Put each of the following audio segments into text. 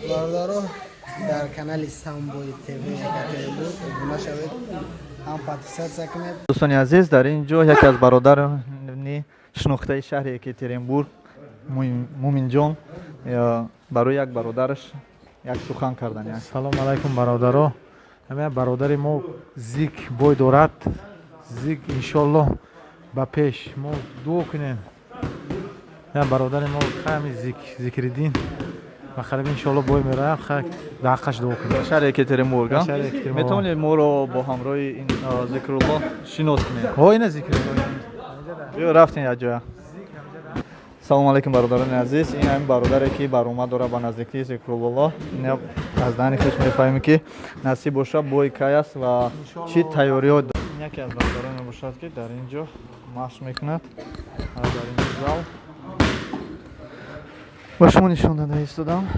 Бародаро, дар канали Самбои ТВ Екатеринбург обуна шавед, ҳам подписаться кунед. Дӯстони азиз, дар ин ҷо яке аз бародарони шинохтаи шаҳри Екатеринбург, Муминҷон, барои як бародараш як сухан кардани аст. Салом алайкум, бародаро. Ҳамин бародари мо Зик бой дорад. Зик, иншоллоҳ, ба пеш, мо дуо кунем. Бародари мо ҳами Зик, Зикриддин, ба қариб, иншоллоҳ, бой меравад. Хай, дар ҳаққаш дуо кунем. Шаҳри Екатеринбург. Дар шаҳри Екатеринбург. Метавонед моро бо ҳамроҳи ин Зикруллоҳ шинос кунед? О, ина Зикруллоҳ. Биё, рафтем якҷоя. Салому алайкум, бародарони азиз. Ин ҳамин бародаре, ки баромад дорад ба наздикии Зикруллоҳ. Ин аз даҳани хеш мефаҳмем, ки насиб боша, бой кай аст ва чӣ тайёриҳо. Ин яке аз бародарон мебошад, ки дар ин ҷо машқ мекунад. Дар ин зал ба шумо нишон дода истодам.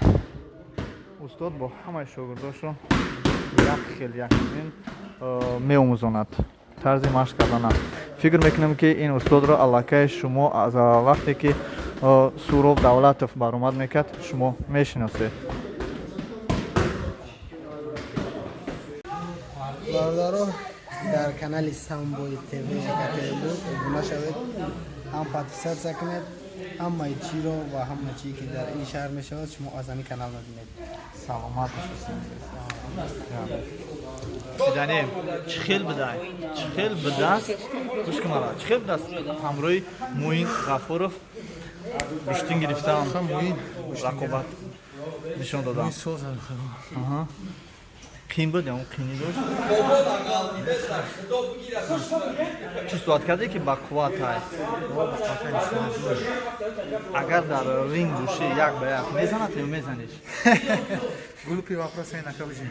Устод бо ҳамаи шогирдошо як хел, як ин меомӯзонад тарзи машқ кардана. Фикр мекунам, ки ин устодро аллакай шумо аз вақте ки Суроб Давлатов баромад мекард, шумо мешиносед. Бародаро, дар канали Самбои ТВ Екатеринбург обуна шавед, ҳам подписаться кунед. Ҳамаи чиро ва ҳама чие, ки дар ин шаҳр мешавад, шумо аз ҳамин канал мебинед. Саломат. Сиданем, чӣ хел бидай, чӣ хел бидаст? Гӯш кун мара, чӣ хел бидаст ҳамроҳи Муин Ғафуров гӯштин гирифтан, рақобат нишон додам? Қин буд ё қинӣ дошт? Чӣ суҳбат кардӣ, ки ба қувватай? Агар дар ринг бошӣ, як ба як мезанад ё мезаниш? Глупый вопрос, накабижи.